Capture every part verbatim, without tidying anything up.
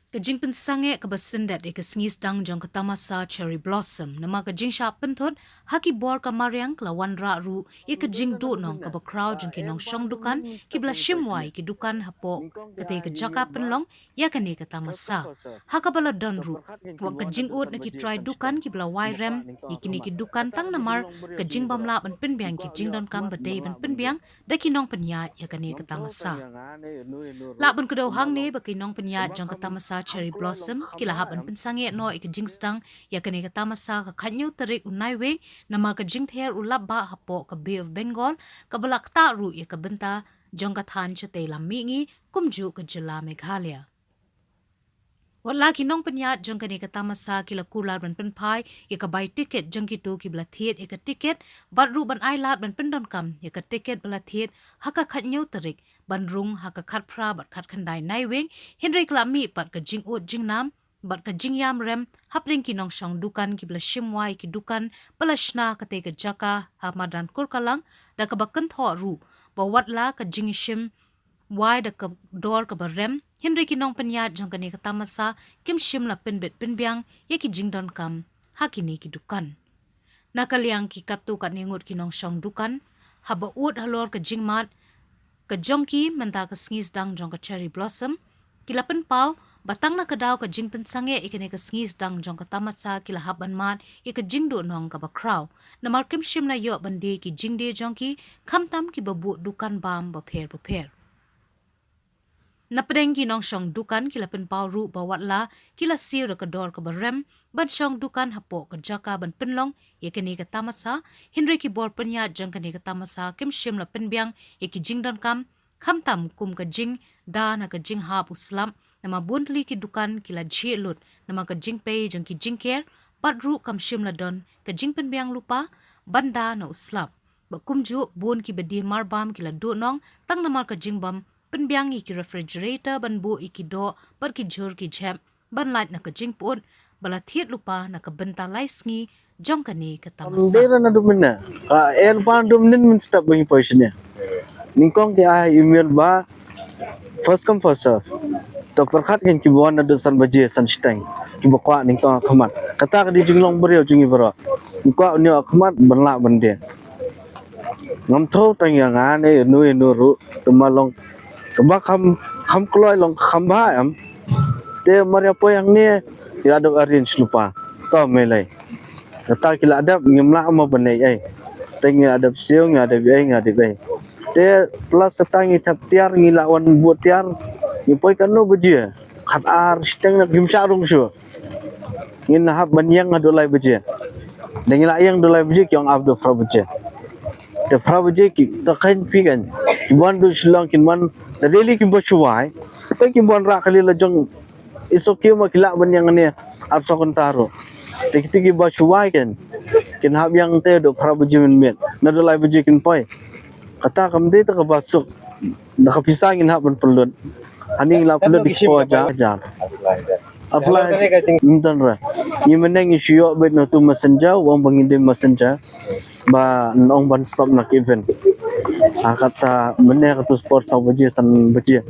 Ka jingpynsangeh kaba syndet ïa ka sngi sdang jong ka tamasa Cherry Blossom namar ka jingshah pynthut ha ki bor ka mariang ka la wanrah ruh ïa ka jingduhnong kaba khraw jong ki nongshong dukan kiba la shim wai ki dukan hapoh katei ka jaka pynlong ïa kane ka tamasa. Ha kaba la don ruh wat ka jingud na ki trai dukan kiba la wai rem ïa kine ki dukan tang namar ka jingbym lah ban pynbiang ki jingdonkam ba dei ban pynbiang da ki nongpynïaid ïa kane ka tamasa. Lah ban kdew hangne ba ki nongpynïaid jong ka tamasa Cherry Blossom ki la hap ban pynsangeh noh ïa ka jingsdang ïa kane ka tamasa ka khathynñiew tarik u Naiwieng namar ka jingther u lap bah hapoh ka Bay of Bengal kaba la ktah ruh ïa ka bynta jong ka thaiñ shatei lam mihngi kumjuh ka jylla Meghalaya. Wat la ki nongpynïaid jong kane ka tamasa ki la kular ban pynphai ïa ka bai tiket jong kito kiba la thied ïa ka tiket bad ruh ban ai lad ban pyndonkam ïa ka tiket ba la thied ha ka khathynñiew tarik ban rung ha ka khatphra bad khatkhyndai Naiwieng, hynrei ka la mih pat ka jingud jingnam bad ka jingïam rem hapdeng ki nongshong dukan kiba la shim wai ki dukan ba la shna katei ka jaka ha madan Kurkalang da kaba kynthoh ruh ba wat la ka jingshim wai da ka dor kaba rem, hynrei ki nongpynïaid jong kane ka tamasa kim shym la pynbit pynbiang ïa ki jingdonkam ha kine ki dukan. Na ka liang ki katto katne ngut ki nongshong dukan haba ud halor ka jingmad ka jong ki mynta ka sngi sdang jong ka Cherry Blossom ki la pynpaw ba tang na ka daw ka jingpynsangeh ïa kane ka sngi sdang jong ka tamasa ki la hap ban mad ïa ka jingduhnong kaba khraw namar kim shym la ïoh ban die ki jingdie jong ki khamtam kiba buh dukan bam bapher bapher. Na pdeng ki nongshong dukan ki la pynpaw ruh ba wat la ki la siew da ka dor kaba rem ban shong dukan hapoh ka jaka ban pynlong ïa kane ka tamasa, hynrei ki bor pynïaid jong kane ka tamasa kim shym la pynbiang ïa ki jingdonkam khamtam kum ka jingda na ka jinghap u slap namar bun tylli ki dukan ki la jhieh lut namar ka jingpei jong ki jingker bad ruh kam shym la don ka jingpynbiang lypa ban da na u slap. Ba kumjuh bun kiba die marbam ki la duhnong tang namar ka jingbym pynbiang ïa ki refrigerator ban buh ïa ki doh bad ki jhur ki jhep ban lait na ka jingpyut ba la thied lypa na ka bynta lai sngi jong kane ka tamasa. Dei ra naduh mynne. Ka el ba naduh mynne mynstep ba ngi poi shane. Nyngkong ki ai email ba first come first serve. To pyrkhat kan ki wan naduh san baje san shiteng. Kiba kwah nyngkong ha khmat. Kata ka dei jinglong briew jong ngi baroh. Ngi kwah une ha khmat ban lah ban die. Ngam thaw tang ïa nga ne ïano ïano ruh. Te ma long kaba kham kham kloi long kham bha em. Te mar ïa poi hangne ïa dok arrange lypa. To me lei. Kata ki la dep ngim lah mo ban lei ei. Te ngi la dep siew ngi la dep ei ngi la dep ei. Te plus kata ngi thep tiar ngi la wan buh tiar. Ngi poi katno baje. Khatar shiteng na kim shah rung shuh. Ngin hap ban ïeng haduh lai baje. Da ngi la ïeng haduh lai baje ki ong ap haduh phra baje. Te phra baje ki ta khein phi kan. Ki wan haduh Shillong kin wan da daily kiba shuwai. Te ki wan rah kali la jong iso ki ma ki lah ban ïeng ne ar saw kynta ruh. Te kiti kiba shuwai kan. Kin hap ïeng te haduh phra baje mynmiet. Naduh lai baje kin poi. Kata kam dei ta kaba suk. Da ka pisa ngin hap ban pynlut. Hani ngi la pynlut da ki phew hajar. Apply. Ym don re. Ngi mynne ngi shu ïoh beit na utu messenger, u ong ba ngin die messenger. Ba ong ban stop na ka event. Ha kata mynne katu sport saw baje san baje.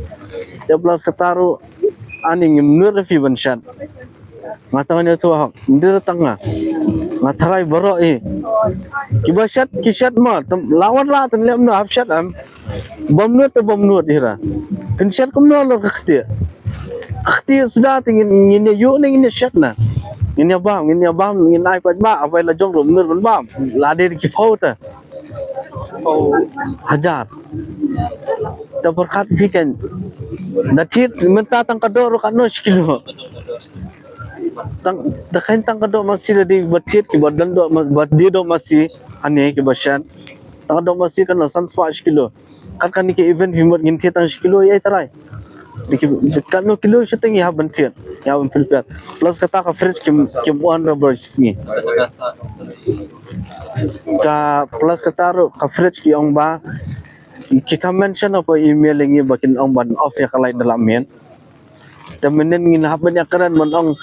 Te plus kata ruh ani ngim nud re phi ban shet. Nga tang ïa tu hok, ndir tang nga. Nga tharai baroh i. Kiba shet, ki shet ma, tem, lawan la tem lem no hap shet am. Bam nut te bam nut ira. Kin shet kumno lor ka kti. Ka kti suda te ngin ngin ïa yu ne ngin ïa shet na. Ngin ïa bam, ngin ïa bam, ngin ai pat ba, abai la jong rum nur ban bam. La de ki phew te. Hajar. Ta pyrkhat phi kan. Da thied mynta tang ka dor ka no shi kilo. Tang da kan tang ka dor masi da di ba thied ki ba don dor ma-, ba di dor masi ane ki ba shan. Tang ka dor masi kan no san spah shi kilo. Kat kan ni ki event phi mut ngin thied tang shi kilo ïa tarai. Di ki kat no kilo shi tang ïa ban thied. Ïa ban prepare. Plus kata ka fridge kim, kim wan rubber sngi. Ka plus kata ruh ka fridge ki ong ba ki ka mention apa email ngi ba kin ong ban off ïa ka light da la mien. Te mynnin ngin hap ban ïa kren ban ong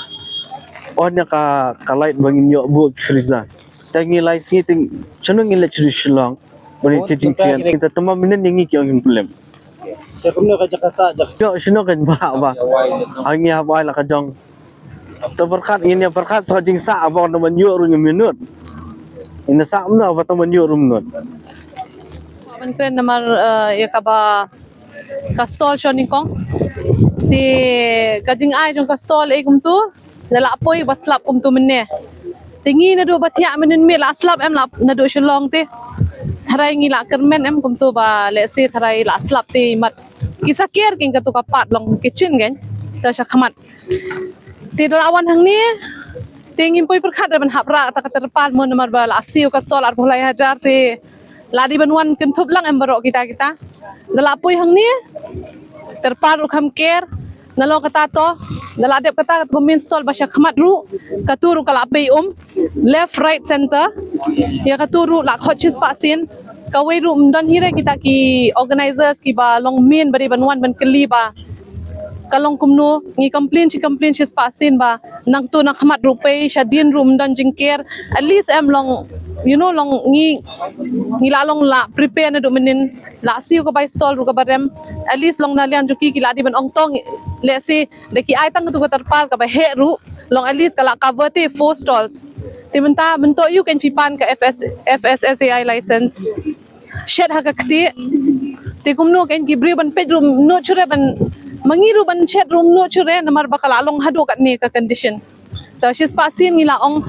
on ïa ka, ka light ba ngin ïoh buh ki freezer. Te ngi lai sngi te shano ngin leit sha Shillong. Ban ïa te jingtian. Te tama mynnin ïa ngi ki ong ngin pynlem. Jaka kumno ka jaka sah jaka. Yo, shino kan ba ba. Ang ya ba la ka jong. To berkat ini berkat so jing sah ba na man yo ru minut. Ini sah mno ba to man yo ru minut. Ban kren namar, eh, ya kaba ka stall shon nyngkong. Si ka jingai jong ka stall e kumtu. La la poi ba slap kumtu mynne. Te ngi naduh ba thiah mynnin mi la slap em la naduh Shillong te. Tharai ngi la kyrmen em kumtu ba lehse tharai la slap te mat. Ki sa ker kin katu ka pat long kitchen kan. Ta sha khmat. Te da la wan hangne. Te ngim poi pyrkhat da ban hap rah ta ka terpal mo namar ba la siew ka stall arphew lai hajar te. La dei ban wan kynthup lang em baroh kita kita. Da la poi hangne. Terpal ruh kham ker. Nalor kata to. Da la dep kata ka main stall ba sha khmat ruh. Katu ruh ka la pei um. Left, right, center. Ya katu ruh la khot shispah sien. Kawei ruh ym don hi re kita ki organizers kiba long main ba dei ban wan ban kylli ba ka long kumno, ngi complain shi complain shispah sien ba nangtu na khmat ruh pei, shadien ruh ym don jingker. At least em long, you know, long ngi, ngi la long la prepare naduh mynnin, la siew ka bai stall ruh kaba rem. At least long na liang jong ki ki la dei ban ong to, lehse da ki ai tang katu ka terpal kaba heh ruh, long at least ka la cover te four stalls. Te mynta mynta ïoh kan phi pan ka F S, F S S A I license. Shet ha ka kti. Te kumno kan ki briew ban peit ruh ym nud shuh re ban, ma ngi ruh ban shet ruh ym nud shuh re namar ba ka la long haduh katne ka condition. Ta shispah sien ngi la ong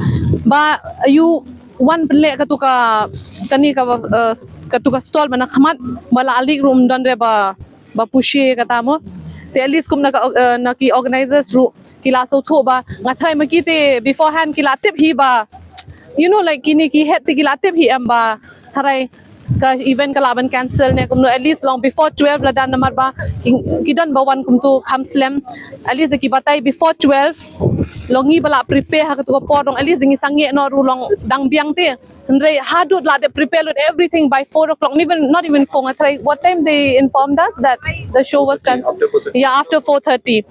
ba ïoh wan pynleh katu ka, kane ka, eh, katu ka stall ba na khmat ba la alik ruh ym don re ba ba pushe kata mo. Te at least kum na ka, eh, na ki organizers ruh ki la sngewthuh ba nga tharai ma ki te beforehand ki la tip hi ba, you know, like kine ki head te ki la tip hi em ba tharai ka event ka la ban cancel ne kumno, at least long before twelve la dan namar ba ki, ki don ba wan kumtu kham slem. At least ki batai before twelve long ngi ba la prepare ha katu ka por long at least ngi sangeh noh ruh long dang biang te. Hynrei haduh la dep prepare lut everything by four o'clock, even, not even four, nga tharai what time they informed us that the show was cancelled. Yeah, after four thirty.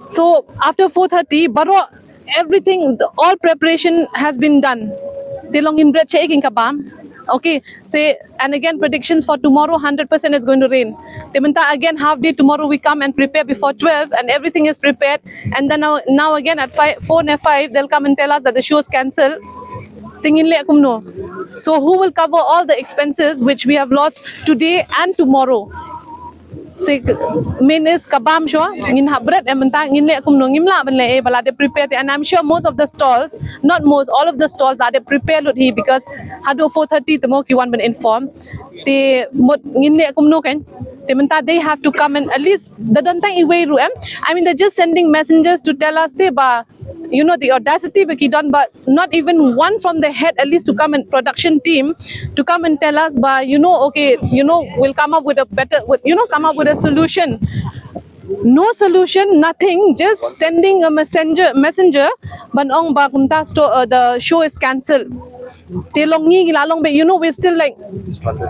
So after four thirty, baroh everything, the, all preparation has been done. Te long in bret che king kabam. Okay, say, and again predictions for tomorrow, hundred percent it's going to rain. Te mynta again half day tomorrow we come and prepare before twelve and everything is prepared. And then now, now again at five, four ne five, they'll come and tell us that the show is cancelled. Singin leh kumno. So who will cover all the expenses which we have lost today and tomorrow? So main is kabam shuwa, ngin hap bret em mynta ngin leh kumno, ngim lah ban leh eh ba la dep prepare te, and I'm sure most of the stalls, not most, all of the stalls la dep prepare lut hi because haduh four thirty te mo ki wan ban inform. Te mut ngin leh kumno kan. Te mynta they have to come and at least da don tang iwei ruh em. I mean, they're just sending messengers to tell us te ba, you know, the audacity ba ki don, but not even one from the head at least to come and production team to come and tell us ba, you know, okay, you know, we'll come up with a better, with, you know, come up with a solution. No solution, nothing, just sending a messenger, messenger ban ong ba kumta sto-, uh, the show is cancelled. Te long ngi ngi la long beit, you know, we're still like,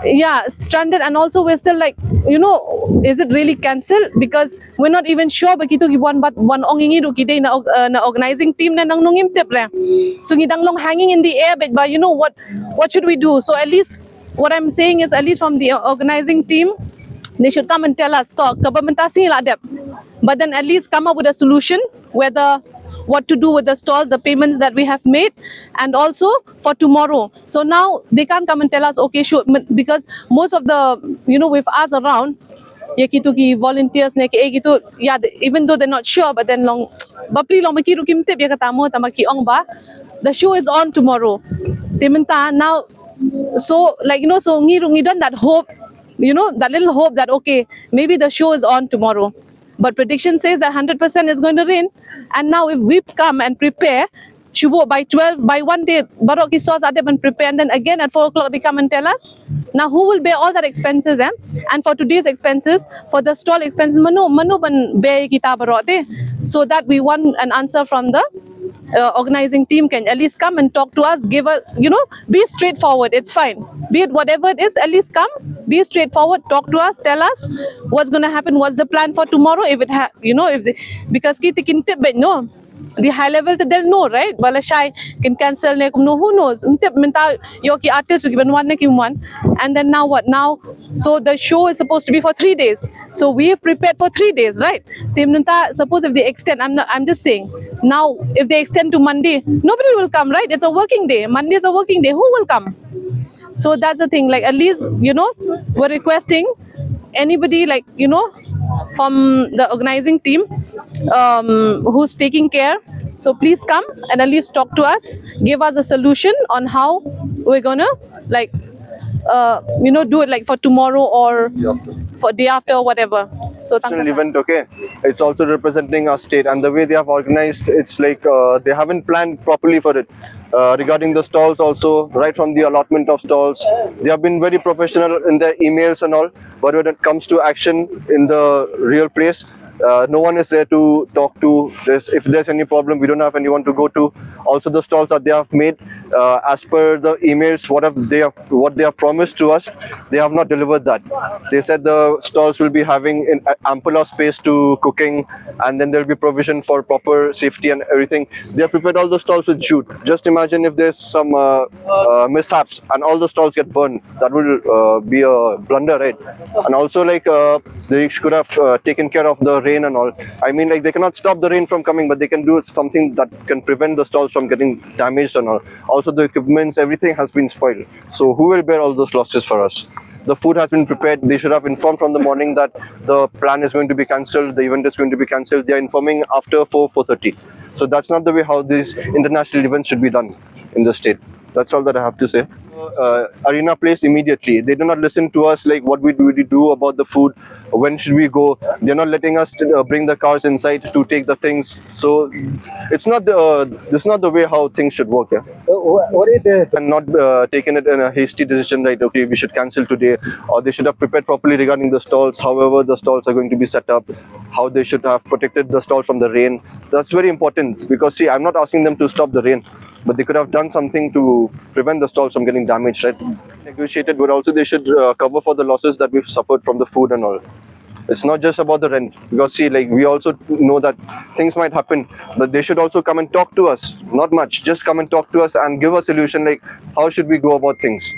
yeah, stranded, and also we're still like, you know, is it really cancelled? Because we're not even sure ba kitu ki wan bat wan ong ngi ruh ki dei na org-, uh, na organizing team ne nangno, ngim tip re. So ngi dang long hanging in the air beit ba, you know, what, what should we do? So at least what I'm saying is, at least from the organizing team, they should come and tell us, to kaba mynta sngi la dep. But then at least come up with a solution, whether what to do with the stalls, the payments that we have made, and also for tomorrow. So now they can't come and tell us, okay, sure, m-, because most of the, you know, we've asked around, ya kitu ki volunteers ne ki, eh, kitu, yeah, they, even though they're not sure, but then long, bapli long ba ki ruh kim tip ya kata mo, tama ki ong ba the show is on tomorrow. Te mynta now, so, like, you know, so ngi ruh ngi don that hope, you know, that little hope that, okay, maybe the show is on tomorrow. But prediction says that hundred percent is going to rain. And now if we come and prepare, shuh by twelve, by one day, baroh ki stalls la dep ban prepare, and then again at four o'clock they come and tell us. Now who will bear all that expenses, eh? And for today's expenses, for the stall expenses, mano, mano ban bear kita baroh te? So that we want an answer from the, uh, organizing team, kan at least come and talk to us, give us, you know, be straightforward. It's fine. Be it whatever it is, at least come, be straightforward, talk to us, tell us what's gonna happen, what's the plan for tomorrow, if it ha-, you know, if the, because ki te kin tip beit, no? the high level, they'll know, right? Ba lashai kin cancel ne kumno, who knows? Ym tip, mynta ïoh ki artist ki ban wan ne kim wan. And then now what? Now, so the show is supposed to be for three days. So we've prepared for three days, right? Te mynta, suppose if they extend, I'm not, I'm just saying. Now, if they extend to Monday, nobody will come, right? It's a working day. Monday is a working day. Who will come? So that's the thing. Like, at least, you know, we're requesting anybody, like, you know, from the organizing team, um, who's taking care. So please come and at least talk to us. Give us a solution on how we're gonna, like, uh, you know, do it, like, for tomorrow or for day after, whatever. So thank National you. Event, okay? It's also representing our state, and the way they have organized, it's like uh, they haven't planned properly for it. Uh, regarding the stalls also, right from the allotment of stalls, they have been very professional in their emails and all. But when it comes to action in the real place, uh, no one is there to talk to. There's, if there's any problem, we don't have anyone to go to. Also, the stalls that they have made, uh, as per the emails, what have they have, what they have promised to us, they have not delivered that. They said the stalls will be having in, uh, ample of space to cooking, and then there'll be provision for proper safety and everything. They have prepared all the stalls with jute. Just imagine if there's some uh, uh, mishaps and all the stalls get burned. That will uh, be a blunder, right? And also, like, uh, they could have uh, taken care of the rain and all. I mean, like, they cannot stop the rain from coming, but they can do something that can prevent the stalls from getting damaged and all. Also, the equipments, everything has been spoiled. So who will bear all those losses for us? The food has been prepared. They should have informed from the morning that the plan is going to be cancelled, the event is going to be cancelled. They are informing after four, four thirty. So that's not the way how these international events should be done in the state. That's all that I have to say. Uh, arena place immediately. They do not listen to us. Like, what we do, we do about the food. When should we go? They're not letting us uh, bring the cars inside to take the things. So it's not the uh, it's not the way how things should work. Yeah. So what, what is this? And not uh, taken it in a hasty decision, right? Okay, we should cancel today, or they should have prepared properly regarding the stalls. However, the stalls are going to be set up, how they should have protected the stall from the rain. That's very important because, see, I'm not asking them to stop the rain, but they could have done something to prevent the stalls from getting damaged, right? Negotiated, but also they should uh, cover for the losses that we've suffered from the food and all. It's not just about the rent, because, see, like, we also know that things might happen, but they should also come and talk to us. Not much, just come and talk to us and give a solution, like, how should we go about things?